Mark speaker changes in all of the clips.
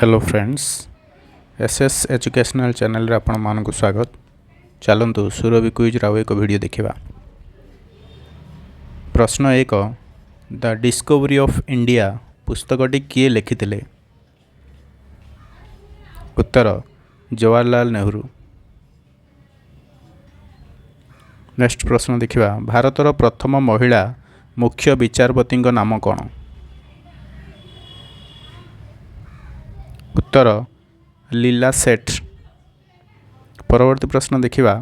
Speaker 1: Hello friends, S S educational ଚ୍ୟାନେଲରେ ଆପଣମାନଙ୍କୁ ସ୍ୱାଗତ। ଚାଲନ୍ତୁ ସୁରଭି କୁଇଜ୍ର ଆଉ ଏକ ଭିଡ଼ିଓ ଦେଖିବା। ପ୍ରଶ୍ନ 1, ଦ ଡିସ୍କଭରି ଅଫ୍ ଇଣ୍ଡିଆ ପୁସ୍ତକଟି କିଏ ଲେଖିଥିଲେ? ଉତ୍ତର ଜବାହରଲାଲ ନେହେରୁ। ନେକ୍ସଟ ପ୍ରଶ୍ନ ଦେଖିବା, ଭାରତର ପ୍ରଥମ ମହିଳା ମୁଖ୍ୟ ବିଚାରପତିଙ୍କ ନାମ କ'ଣ? ଉତ୍ତର ଲୀଲା ସେଠ। ପରବର୍ତ୍ତୀ ପ୍ରଶ୍ନ ଦେଖିବା,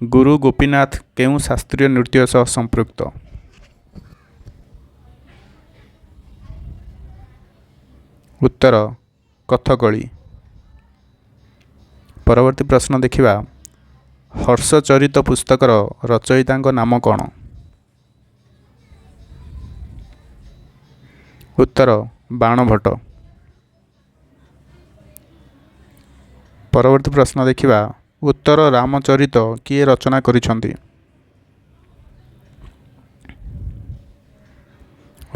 Speaker 1: ଗୁରୁ ଗୋପୀନାଥ କେଉଁ ଶାସ୍ତ୍ରୀୟ ନୃତ୍ୟ ସହ ସମ୍ପୃକ୍ତ? ଉତ୍ତର କଥକଳି। ପରବର୍ତ୍ତୀ ପ୍ରଶ୍ନ ଦେଖିବା, ହର୍ଷଚରିତ ପୁସ୍ତକର ରଚୟିତାଙ୍କ ନାମ କ'ଣ? ଉତ୍ତର ବାଣଭଟ୍ଟ। ପରବର୍ତ୍ତୀ ପ୍ରଶ୍ନ ଦେଖିବା, ଉତ୍ତର ରାମଚରିତ କିଏ ରଚନା କରିଛନ୍ତି?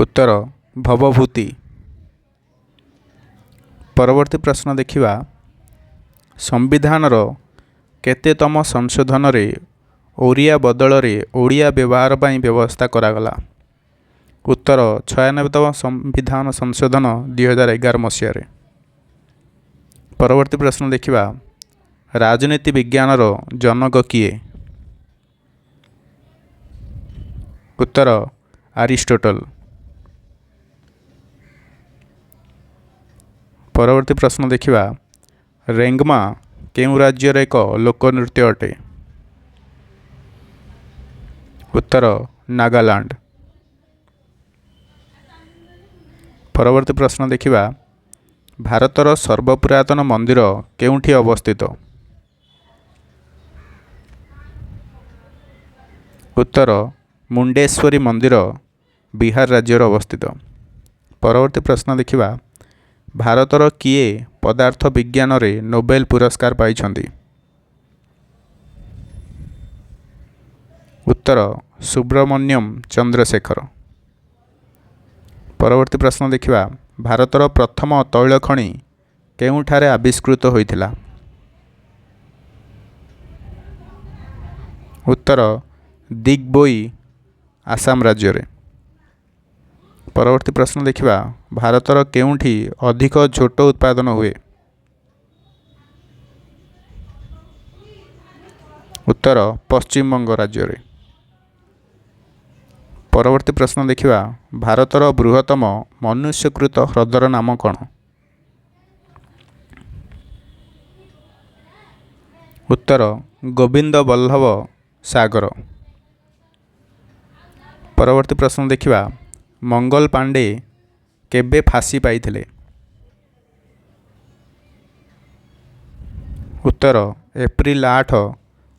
Speaker 1: ଉତ୍ତର ଭବଭୂତି। ପରବର୍ତ୍ତୀ ପ୍ରଶ୍ନ ଦେଖିବା, ସମ୍ବିଧାନର କେତେତମ ସଂଶୋଧନରେ ଓରିଆ ବଦଳରେ ଓଡ଼ିଆ ବ୍ୟବହାର ପାଇଁ ବ୍ୟବସ୍ଥା କରାଗଲା? ଉତ୍ତର 96ତମ ସମ୍ବିଧାନ ସଂଶୋଧନ 2011 ମସିହାରେ। ପରବର୍ତ୍ତୀ ପ୍ରଶ୍ନ ଦେଖିବା, ରାଜନୀତି ବିଜ୍ଞାନର ଜନକ କିଏ? ଉତ୍ତର ଆରିଷ୍ଟୋଟଲ। ପରବର୍ତ୍ତୀ ପ୍ରଶ୍ନ ଦେଖିବା, ରେଙ୍ଗମା କେଉଁ ରାଜ୍ୟର ଏକ ଲୋକନୃତ୍ୟ ଅଟେ? ଉତ୍ତର ନାଗାଲାଣ୍ଡ। ପରବର୍ତ୍ତୀ ପ୍ରଶ୍ନ ଦେଖିବା, ଭାରତର ସର୍ବପୁରାତନ ମନ୍ଦିର କେଉଁଠି ଅବସ୍ଥିତ? ଉତ୍ତର ମୁଣ୍ଡେଶ୍ୱରୀ ମନ୍ଦିର ବିହାର ରାଜ୍ୟରେ ଅବସ୍ଥିତ। ପରବର୍ତ୍ତୀ ପ୍ରଶ୍ନ ଦେଖିବା, ଭାରତର କିଏ ପଦାର୍ଥ ବିଜ୍ଞାନରେ ନୋବେଲ ପୁରସ୍କାର ପାଇଛନ୍ତି? ଉତ୍ତର ସୁବ୍ରମଣ୍ୟମ ଚନ୍ଦ୍ରଶେଖର। ପରବର୍ତ୍ତୀ ପ୍ରଶ୍ନ ଦେଖିବା, ଭାରତର ପ୍ରଥମ ତୈଳ ଖଣି କେଉଁଠାରେ ଆବିଷ୍କୃତ ହୋଇଥିଲା? ଉତ୍ତର ଦିଗବୋଇ, ଆସାମ ରାଜ୍ୟରେ। ପରବର୍ତ୍ତୀ ପ୍ରଶ୍ନ ଦେଖିବା, ଭାରତର କେଉଁଠି ଅଧିକ ଝୋଟ ଉତ୍ପାଦନ ହୁଏ? ଉତ୍ତର ପଶ୍ଚିମବଙ୍ଗ ରାଜ୍ୟରେ। ପରବର୍ତ୍ତୀ ପ୍ରଶ୍ନ ଦେଖିବା, ଭାରତର ବୃହତ୍ତମ ମନୁଷ୍ୟକୃତ ହ୍ରଦର ନାମ କ'ଣ? ଉତ୍ତର ଗୋବିନ୍ଦ ବଲ୍ଲଭ ସାଗର। ପରବର୍ତ୍ତୀ ପ୍ରଶ୍ନ ଦେଖିବା, ମଙ୍ଗଲ ପାଣ୍ଡେ କେବେ ଫାଶୀ ପାଇଥିଲେ? ଉତ୍ତର ଏପ୍ରିଲ 8,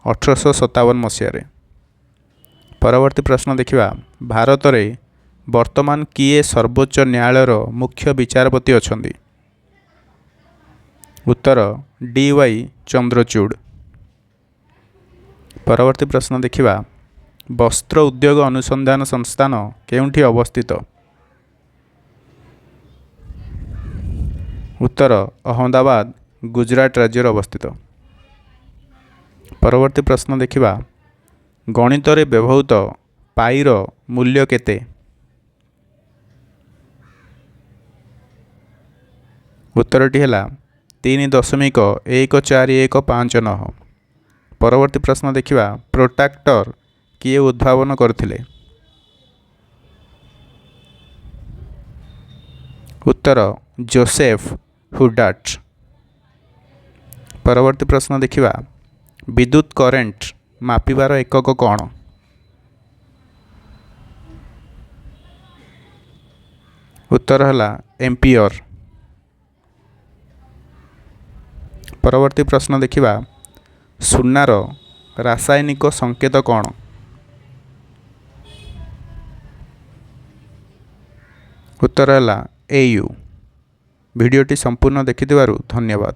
Speaker 1: 1857 ମସିହାରେ। ପରବର୍ତ୍ତୀ ପ୍ରଶ୍ନ ଦେଖିବା, ଭାରତରେ ବର୍ତ୍ତମାନ କିଏ ସର୍ବୋଚ୍ଚ ନ୍ୟାୟାଳୟର ମୁଖ୍ୟ ବିଚାରପତି ଅଛନ୍ତି? ଉତ୍ତର ଡି ୱାଇ ଚନ୍ଦ୍ରଚୂଡ଼। ପରବର୍ତ୍ତୀ ପ୍ରଶ୍ନ ଦେଖିବା, ବସ୍ତ୍ର ଉଦ୍ୟୋଗ ଅନୁସନ୍ଧାନ ସଂସ୍ଥାନ କେଉଁଠି ଅବସ୍ଥିତ? ଉତ୍ତର ଅହମ୍ମଦାବାଦ, ଗୁଜରାଟ ରାଜ୍ୟରେ ଅବସ୍ଥିତ। ପରବର୍ତ୍ତୀ ପ୍ରଶ୍ନ ଦେଖିବା, ଗଣିତରେ ବ୍ୟବହୃତ ପାଇର ମୂଲ୍ୟ କେତେ? ଉତ୍ତରଟି ହେଲା 3.14159। ପରବର୍ତ୍ତୀ ପ୍ରଶ୍ନ ଦେଖିବା, ପ୍ରୋଟ୍ରାକ୍ଟର କିଏ ଉଦ୍ଭାବନ କରିଥିଲେ? ଉତ୍ତର ଜୋସେଫ ହୁଡାର୍ଟ। ପରବର୍ତ୍ତୀ ପ୍ରଶ୍ନ ଦେଖିବା, ବିଦ୍ୟୁତ କରେଣ୍ଟ ମାପିବାର ଏକକ କ'ଣ? ଉତ୍ତର ହେଲା ଏମ୍ପିୟର। ପରବର୍ତ୍ତୀ ପ୍ରଶ୍ନ ଦେଖିବା, ସୁନାର ରାସାୟନିକ ସଂକେତ କ'ଣ? ଉତ୍ତର ହେଲା AU। ଭିଡ଼ିଓଟି ସମ୍ପୂର୍ଣ୍ଣ ଦେଖିଥିବାରୁ ଧନ୍ୟବାଦ।